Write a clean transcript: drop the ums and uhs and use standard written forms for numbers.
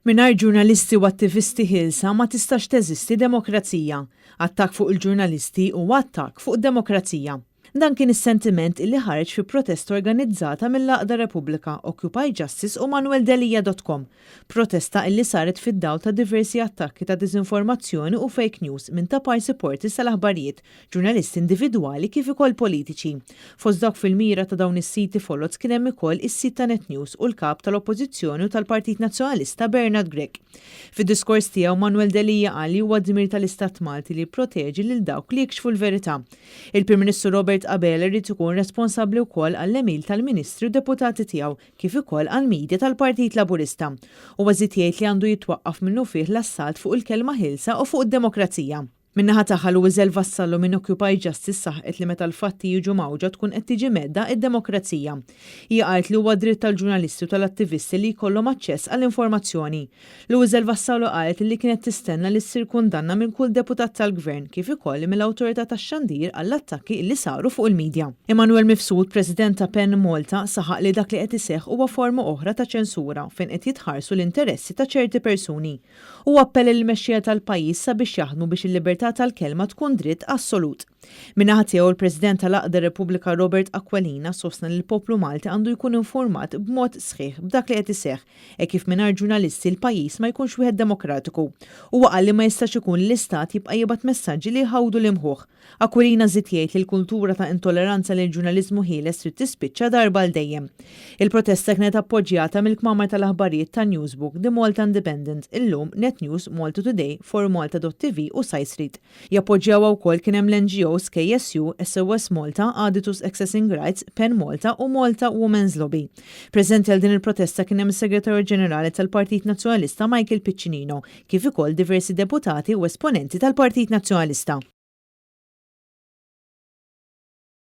Mingħajr ġurnalisti u attivisti ħielsa ma tistax teżisti demokrazija. Attakk fuq il-ġurnalisti huwa attakk fuq demokrazija. Dan kien is-sentiment illi ħareġ fi protesta organizzata mill-Għaqda Repubblika, Occupy Justice u manueldelia.com. Protesta illi saret fid-dawl ta' diversi attakki ta' diżinformazzjoni u fake news minn ta' parsi portals tal-aħbarijiet, ġurnalisti individwali kif ukoll politiċi. Fost dawk fil-mira ta' dawn is-siti foloz kien hemm ukoll is-sit ta' Net News u l-kap tal-Oppożizzjoni u tal-Partit Nazzjonalista Bernard Grech. Fid-diskors tiegħu, Manuel Delia qal li huwa dmir tal-Istat Malti li jipproteġi lil dawk li jikxfu l-verità. Il-Prim Ministru Robert Abela jrid ikun responsabbli wkoll għall-għemil tal-Ministri u deputati tiegħu kif ukoll għall-media tal-Partit Laburista. Huwa żied jgħid li għandu jitwaqqaf minnufih l-assalt fuq il-kelma ħielsa u fuq id-demokrazija. Min-naħa tagħha, Louiselle Vassallo minn Occupy Justice saħqet li meta l-fatti jiġu mgħawġa tkun qed tiġi mhedda id-demokrazija. Hija qalet li huwa dritt tal-ġurnalisti u tal-attivisti li jkollhom aċċess għall-informazzjoni. Louiselle Vassallo qalet li kienet tistenna li ssir kundanna minn kull deputat tal-Gvern kif ukoll mill-Awtorità tax-Xandir għall-attakki li saru fuq il-medja. Immanuel Mifsud, President ta' PEN Malta, saħaq li dak li qed iseħħ huwa forma oħra ta' ċensura fejn qed jitħarsu l-interessi ta' ċerti persuni. U appella lill-mexxejja tal-pajjiż sabiex jaħdmu biex il-libertà tal-kelma tkun dritt assolut. Min-naħa tiegħu, il-President tal-Għaqda Repubblika Robert Aquilina sostna li l-poplu Malti għandu jkun informat b'mod sħiħ b'dak li qed iseħħ e kif mingħajr ġurnalisti l-pajjiż ma jkunx wieħed demokratiku. Huwa qal li ma jistax ikun li l-istat jibqa' jibgħat messaġġi li jħawdu l-imħuħ. Aquilina żied jgħid li l-kultura ta' intolleranza lil ġurnaliżmu ħieles trid tispiċċa darba għal dejjem. Il-protesta kienet appoġġjata mill-kmamar tal-aħbarijiet ta' Newsbook, The Malta Independent, Illum, Net News, Malta Today, For Malta.tv u Side Street. Jappoġġjawha wkoll kien hemm l-NGOs KSU, SOS Malta, Aditus Accessing Rights, PEN Malta u Malta Women's Lobby. Preżenti għal din il-protesta kien hemm is-Segretarju Ġenerali tal-Partit Nazzjonalista Michael Piccinino, kif ukoll diversi deputati u esponenti tal-Partit Nazzjonalista.